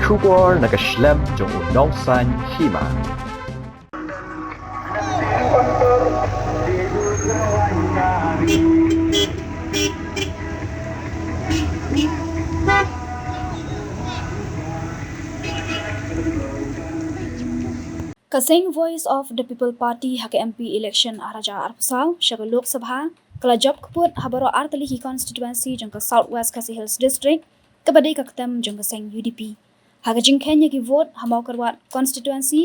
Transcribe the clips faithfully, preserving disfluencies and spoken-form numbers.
Khubor na ka shlem jong u nongsaiñ hima. Ka seng Voice of the People Party ha ka M P election ar hajar arphew saw sha ka Lok Sabha ka la jop kput ha baroh artylli ki constituency jong ka South West Khasi Hills District, kaba dei ka ktem jong ka seng U D P. Ha ka jingkheiñ ïa ki vote ha Mawkyrwat constituency,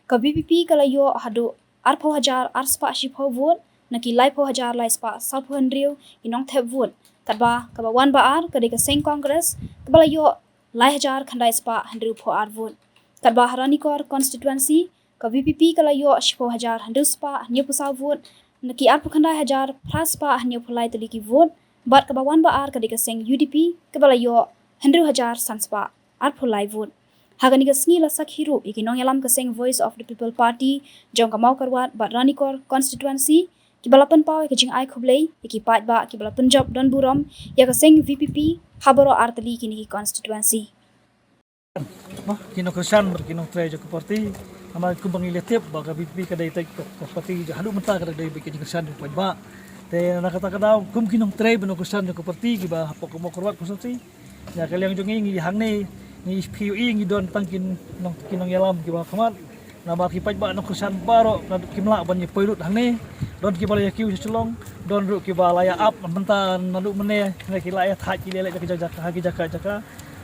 ka V P P ka la ïoh haduh arphew hajar arspah shiphew vote na ki laiphew hajar laispah sawphew hynriew ki nongthep vote. Katba kaba wan ba ar ka dei ka seng Congress, kaba la ïoh lai hajar khyndai spah hynriewphew ar vote. Katba ha Ranikor constituency, ka V P P ka la ïoh shiphew hajar hynriew spah hynñiewphew saw vote na ki arphew khyndai hajar phra spah hynñiewphew lai tylli ki vote, bad kaba wan ba ar ka dei ka seng U D P, kaba la ïoh hynriew hajar san spah arphew lai vote. Ha kane ka sngi la sakhi ruh ïa ki nongïalam ka seng Voice of the People Party jong ka Mawkyrwat bad Ranikor constituency, kiba la pynpaw ïa ka jingai khublei ïa ki paidbah kiba la pynjop don burom ïa ka seng V P P ha baroh artylli kine ki constituency. Noh, ki nongkyrshan bad ki nongtrei jong ka party, namar kumba ngi la tip ba ka V P P ka dei ka, ka party jong, haduh mynta ka dei bad ki nongkyrshan jong paidbah. Te na kata ka daw, kum ki nongtrei bad nongkyrshan jong ka party kiba hapoh ka Mawkyrwat constituency, na ka liang jong ngi, ngi hangne, ngi phi ïohi ngi don tang ki nong, ki nongïalam kiba khmat. Namar ki paidbah nongkyrshan baroh ki mlak ban ïa poi lut hangne. Don kiba la ïa kiew sha Shillong, don ruh kiba la ïa ap mynta naduh mynne, ne ki la ïa thait ki leh leh jaka jaka, ha ki jaka jaka.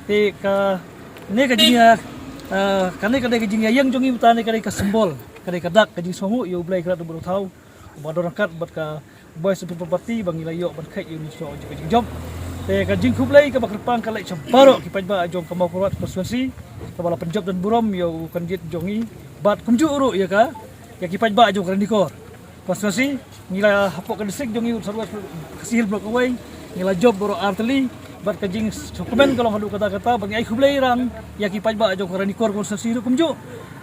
Te kane ka jingïa, eh, kane ka dei ka jingïaïeng jong ngi mynta, ne ka dei ka symbol, ka dei ka dak, ka jingsngewnguh ïa U Blei Kynrad Nongbuh Dewthaw, uba don ryngkat bad ka Voice of People Party ba ngi la ïoh ban kheit ïa u mynsngew jong ka jingjop. Te ka jingkhublei kaba kyrpang ka leit sha baroh ki paidbah jong ka Mawkyrwat constituency, kaba la pynjop don burom ïa u candidate jong ngi, bad kumjuh ruh ïa ka, ïa ki paidbah jong ka Ranikor constituency. Ngi la hapoh ka district jong ngi, South West Khasi Hills Block away, ngi la jop baroh artylli, bad ka jingsngewkmen ka long haduh katta katta, bad ngi ai khublei rang ïa ki paidbah jong ka Ranikor constituency ruh kumjuh,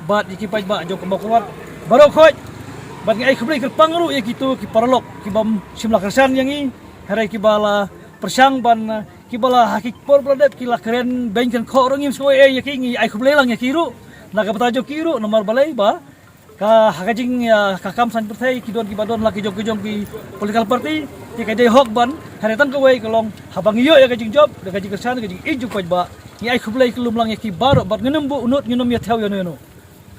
bad ïa ki paidbah jong ka Mawkyrwat baroh khoit, bad ngi ai khublei kyrpang ruh ïa kito ki paralok ki bym shym la kyrshan ïa ngi, hynrei kiba la pyrshang ban, eh, kiba la ha ki por ba la dep ki la kren beiñ kren khoh ruh ngim sngew ei ïa ki, ngi ai khublei lang ïa ki ruh na ka bynta jong ki ruh, namar balei ba ka, ha ka jing, eh, ka kam saiñ pyrthei ki don kiba don la ki jong ki jong ki political party, te ka dei hok ban, hynrei tang kawei ka long haba ngi ïoh ïa ka jingjop, da ka jingkyrshan, ka jingïeit jong paidbah, ngi ai khublei kyllum lang ïa ki baroh, bad ngin ym buh nud, ngin ym ïathuh ïano ïano.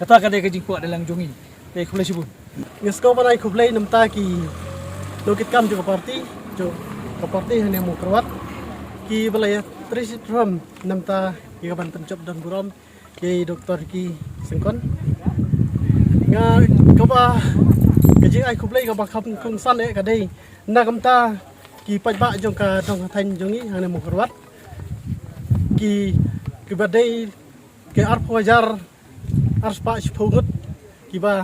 Kata ka dei ka jingkwah dei lang jong ngi. Te khublei shibun. Ngi sngewbha ban ai khublei namta ki nongkitkam jong ka party, jong ka party hangne Mawkyrwat, kiba la ïatrei shitom namta ïa ka ban pynjop don burom ïa i Doktor Ricky Syngkon. Nga kaba, ka jingai khublei kaba kham kongsan eh ka dei na ka bynta ki paidbah jong ka dong ka thaiñ jong ngi hangne Mawkyrwat, ki, kiba dei ki arphew hajar arspah shiphew ngut kiba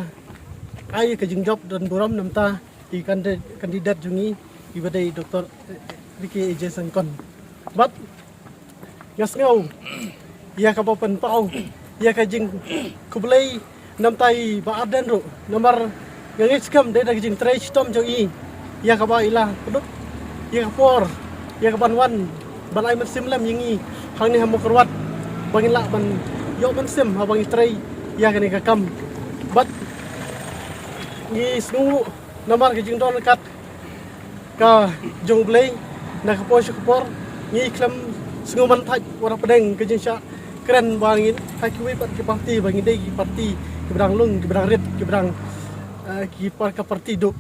ai ka jingjop don burom namta i kande-, kandidet jong ngi, iba dei Doktor Ricky A J Syngkon. Bad nga sngew ïa kaba pynpaw ïa ka jingkhublei namta i Bah Ardent ruh, namar nga ngeit skhem dei da ka jingtrei shitom jong i ïa kaba i la pynlut ïa ka por, ïa ka ban wan ban ai mynsiem lem ïa ngi hangne ha Mawkyrwat, ba ngin lah ban ïoh mynsiem haba ngi trei ïa kane ka kam. Bad ngi sngewnguh namar ka jingdon ryngkat ka jong U Blei na ka por sha ka por, ngi khlem sngew man thait wat hapdeng ka jingshah kren ba ngin ha kiwei pat ki party ba ngin dei ki party kiba dang lung, kiba dang rit, kiba dang, eh, ki par-, ka party duk.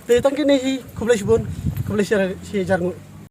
Te tang kine hi, khublei shibun, khublei shi hajar, shi hajar nguh.